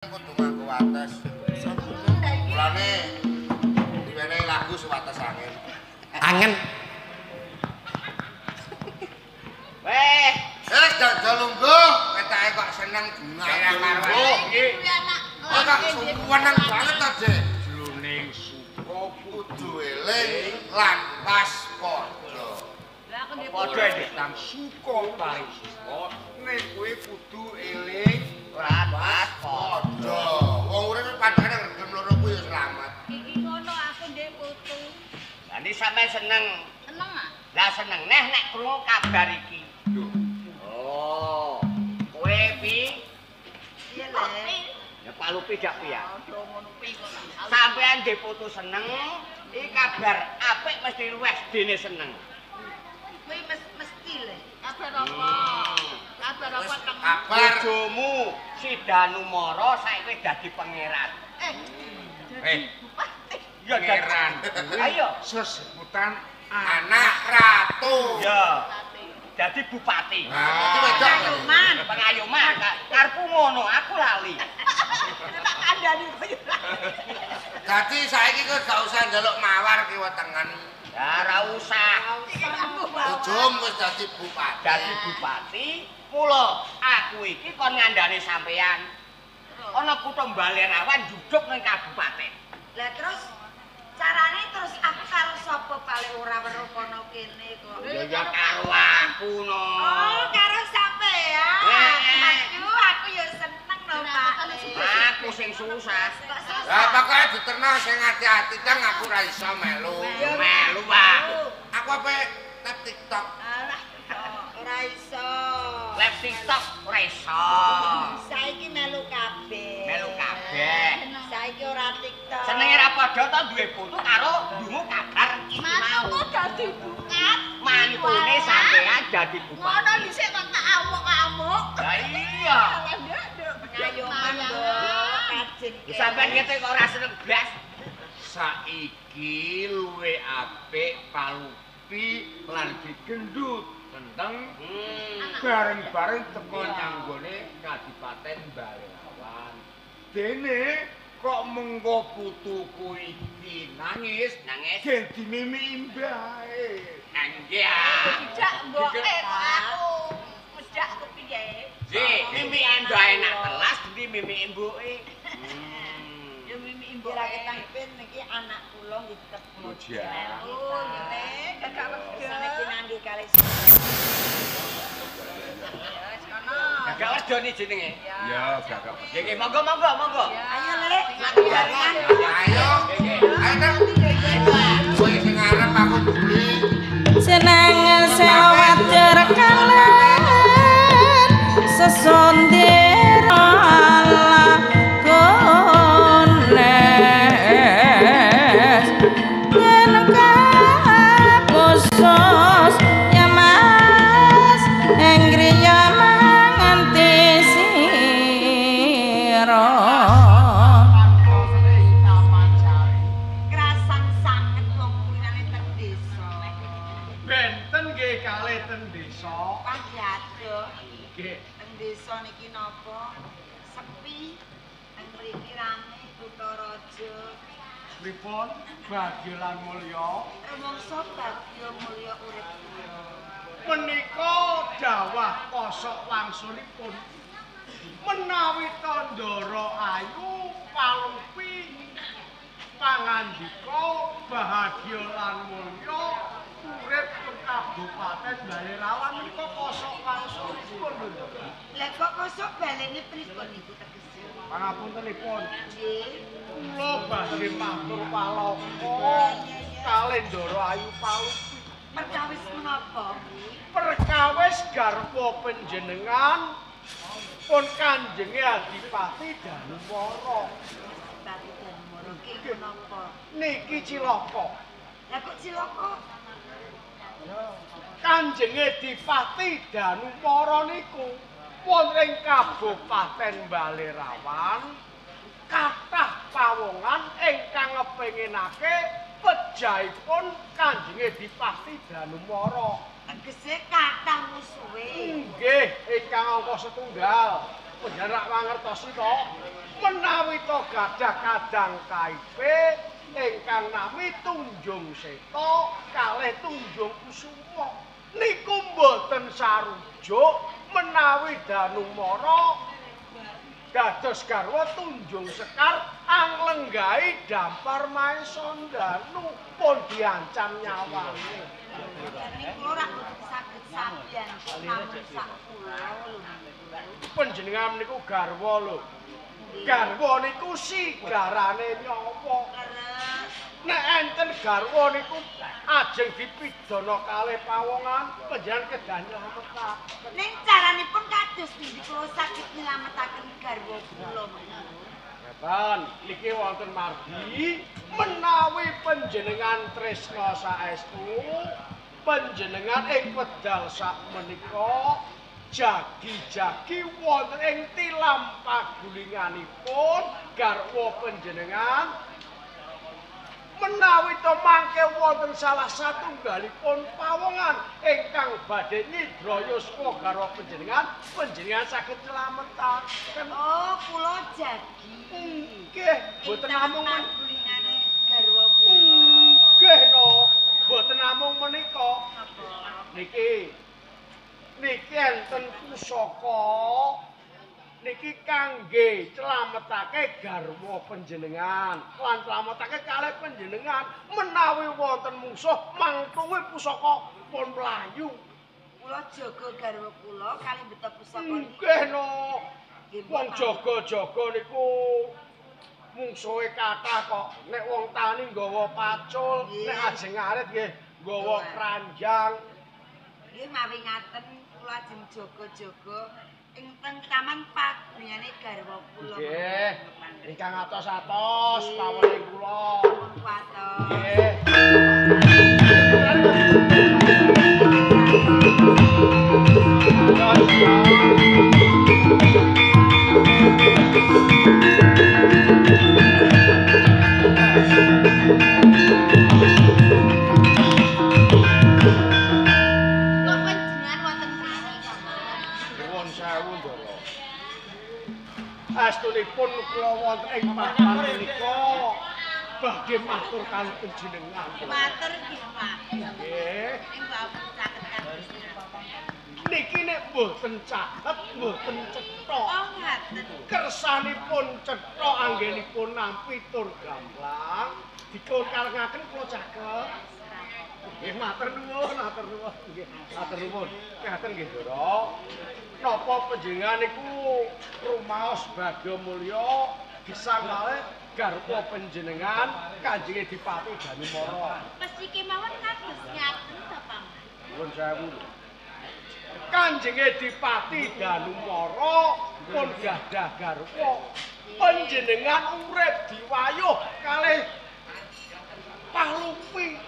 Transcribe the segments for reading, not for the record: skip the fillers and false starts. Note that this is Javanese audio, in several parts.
Kudu nganggo wates. Mulane diwenehi lagu sewates angin. Angen. Weh, wis dadi lungguh, ketake kok seneng bunga lungguh. Kok seneng banget ta, Dik? Jroning suka kudu eling lan waspada. Lah aku ndek padha tentang suka paring suka, ning kowe kudu eling lan waspada. Wong urip padane regem loro kuwi ya selamat. Iki ngono aku ndek putu. Lah nek sampean seneng. Seneng ah? Lah seneng neh nek krungu kabar iki. Lho. Oh. Kowe pi? Piye le? Ya Palupi gak piye? Sampean ndek putu seneng, iki kabar apik mesti luwes dene seneng. Kuwi mesti le. Kabar apa? Kabar apa teng? Kabar bojomu si Danumara saiki dadi pangeran. Dadi bupati. Ya pangeran. Ayo sesebutan anak ratu. Ya. Dadi bupati. Dadi wedok. Pengayoman. Pengayoman. Karepku ngono, aku lali. Tak kandhani koyo. Dadi saiki kowe gak usah njaluk mawar kiwa tengen. Ya ora usah. Bojomu wis dadi bupati. Dadi bupati, mula aku iki kon ngandhani sampean. Ana kutha Balerawan duduk ning kabupaten. Lah terus carane terus aku karo sapa paling ora weruh kono kene kok. Ya ya karo aku no. Oh, karo sampean. Aduh, aku ya seneng no, Pak. Aku sing susah. Lah pokoke diterno sing ati-ati tang aku ora iso melu. Melu, Pak. Aku ape tap TikTok. Alah, ora iso. Live TikTok ora iso. Saiki melu kabeh. Melu kabeh. Saiki ora TikTok. Senenge ra padha to duwe putu karo ndungu kabar iki mau. Mantuku dadi bupati. Mantune sampean dadi bupati. Ngono dhisik kok tak amuk-amuk. Lah iya. Pengayoman mbok kajeng. Sampean ngene kok ora seneng blas. Saiki luwe apik Palupi lan digendut tenteng bareng-bareng teko nyanggone Kadipaten Balerawan. Dene kok mengko putuku iki nangis, nangis gen dimimiki mbae. Nggih. Tidak mboke kok aku. Medak kepiye? Nggih, mimiki mbae enak telas endi mimiki mboke. Ya mimiki mboke. Kira ketang pin niki anak kula nggih tetep bojah. Oh, ya le, gagak wedha. Saniki nanggi kalih. Gagak wedha ni jenenge. Ya, gagak. Nggih, monggo monggo monggo. Ayo, Le. Ayo. Ayo nang. Kowe sing arep aku beli. Seneng sewat rekalan sesondir ala kones yen kapusos ya mas ing griya manganti sira. Krasan sanget wong kuwinane teng desa. Benten nggih kalih teng desa. Panggih nggih. Teng desa niki napa? Sepi. Teng mriki rame kutha raja. Pripun bagya lan mulya? Rumangsa bagya mulya urip kula. Menika dawah kosok wangsulipun. Menawi Tandara Ayu Palupi pangandika bahagia lan mulya urip ing Kabupaten Balerawan menika kosok wangsulipun lho. Lah kok kosok balene pripun niku tegese? Pangapuntenipun. Nggih. Kula badhe matur palaka kalih Ndara Ayu Palupi. Perkawis menapa? Perkawis garwa panjenengan pun Kanjenge Adipati Danumara. Adipati Danumara ki menapa? Niki cilaka. Lah kok cilaka? Kanjenge Adipati Danumara niku wonten ing Kabupaten Balerawan kathah pawongan ingkang ngepinginake pejahipun Kanjenge Adipati Danumara. Tegese kathah musuhe. Nggih, ingkang angka setunggal. Panjenengan rak mangertosi to. gadah kadang KIP ingkang nami Tunjung Seta kalih Tunjung Kusuma. Niku mboten sarujuk menawi Danumara dados garwa Tunjung Sekar anglenggahi Dampar Maesandanu pun diancam nyawane. Ning kula ora mboten saged sabiyantu namung sak kula lho. Panjenengan niku garwa lho. Garwa niku sigarane nyawa. Nek enten garwa niku ajeng dipidana kalih pawongan, panjenengan kedah nylametaken. Ning caranipun kados pundi kula saged nylametaken garwa kula menika? Ngeten, niki wonten margi menawi panjenengan tresna saestu, panjenengan ing wedal sakmenika jagi-jagi wonten ing tilam pagulinganipun garwa panjenengan. Menawi to mangke wonten salah satunggalipun pawongan ingkang badhe nyidra yuswa garwa panjenengan, panjenengan saged nylametaken. Oh, kula jagi. Nggih, mboten namung pagulingane garwa kula. Nggih no, mboten namung menika. Niki niki enten pusaka niki kangge slametake garwa panjenengan lan slametake kalih panjenengan menawi wonten mungsuh mangtunge pusaka pun mlayu. Kula jaga garwa kula kalih mbeta pusaka niki. Nggih no. Wong jaga-jaga niku mungsuhe kathah kok. Nek wong tani nggawa pacul, nek ajeng ngarit nggih nggawa kranjang. Nggih mawi ngaten kula ajeng jaga-jaga ing teng taman paguyane garwa kula. Nggih. Ingkang atos-atos pawone kula. Atos. Nggih. Kok panjenengan wonten mriki kok? Nuwun sewu, Ndara. Astunipun kula wonten ing papan menika badhe matur kali panjenengan. Matur nggih, Pak. Nggih. Ing bapak saged kados napa? Niki nek mboten caket, mboten cetha. Oh, ngaten. Kersanipun cetha anggenipun nampi tur gamblang dipun karengaken kula caket. Nggih, matur nuwun, matur nuwun. Nggih, matur nuwun. Ngaten nggih, Ndara. Napa panjenengan niku rumaos bagya mulya gesang kalih garwa panjenengan Kanjeng Adipati Danumara. Mesti kemawon kados ngaten to, Paman? Nuwun sewu. Kanjeng Adipati Danumara pun gadah garwa. Panjenengan urip diwayuh kalih Palupi.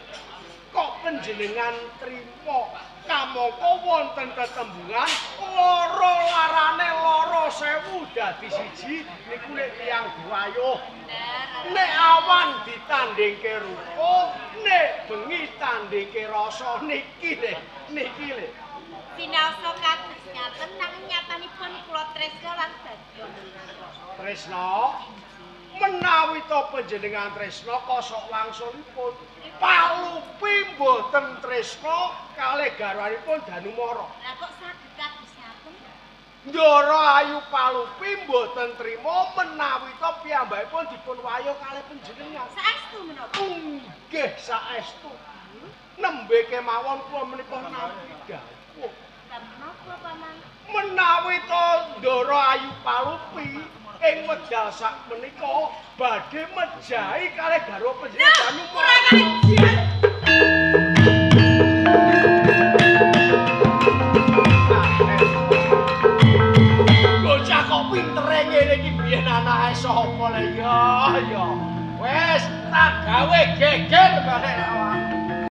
Kok panjenengan trima kamangka wonten tetembungan lara larane lara sewu dadi siji niku nek tiyang diwayuh. Nek awan ditandhingke rupa, nek bengi tandhingke rasa niki lho, niki lho. Sinaosa kados ngaten nanging nyatanipun kula tresna lan bagya mulya. Tresna menawi to panjenengan tresna kosok wangsulipun Palupi mboten tresna kalih garwanipun Danumara. Lah kok saged kados ngaten? Ndara Ayu Palupi mboten trima menawi to piyambakipun dipun wayuh kalih panjenengan. Saestu menapa? Nggih, saestu. Nembe kemawon kula menika nampi dawuh. Bab menapa, Paman? Menawi to Ndara Ayu Palupi ing wekdal sakmenika badhe mejahi kalih garwa panjenengan Danumara. Bocah kok pintere ngene iki biyen anake sapa le ya ya. Wis tak gawe geger balik awak.